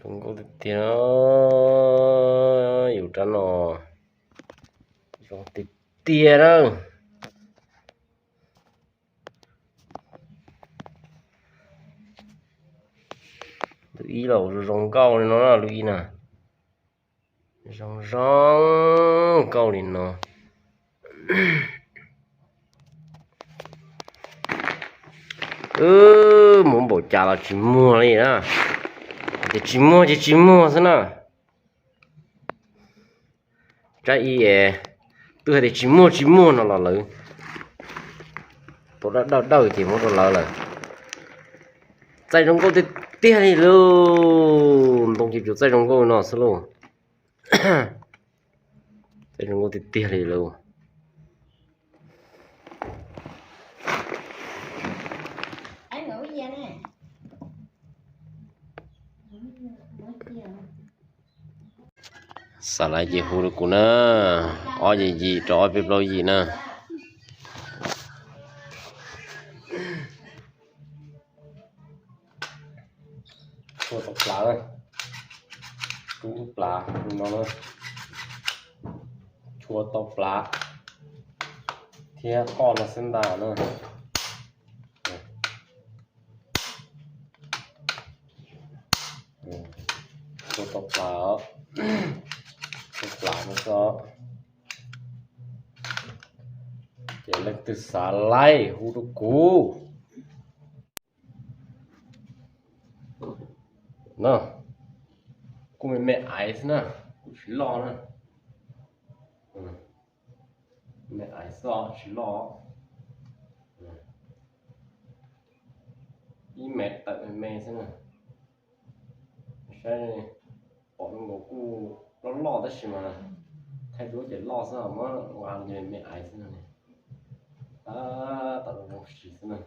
Zoo nkauj tiag tiag, yus rab no zoo tiag tiag na. Lub ib los zoo zoo nkauj li no na, lub ib na. Zoo zoo nkauj li no. Wb mus npaum cas los tsis muag li na. Tias tsis muag ces tsis muag xwb na. Tsab ib es twb hais tias tsis muag tsis muag no los lawv tau dawj dawj dawj ces muab rau lawv lawm. Txaij zoo nkauj tiag tiag li lauj. Ntoo ces tsuas txaij zoo nkauj no xwb lauj. Txaij zoo nkauj tiag tiag li lauj. Xav laiv ces hu rau kuv na, ob yim yim rau ob peb plaub yim na. Tshua tau plav, rub plav no, tshua tau plav thiab qoj no xwb ntag na. Tshua tau plav, tshua plav no xwb. Ces leej twg xav laiv hu rau kuv. No, kuj me me aiv xwb na, kuj tsis loj na. Me aiv xwb tsis loj. Ib mev tawm me me xwb na. Saib, pom zoo nkaus kuj loj loj tab sis mas thaij duab ces loj xwb, muab ua me me aiv xwb no. Tab tom zoo zoo siv xwb na.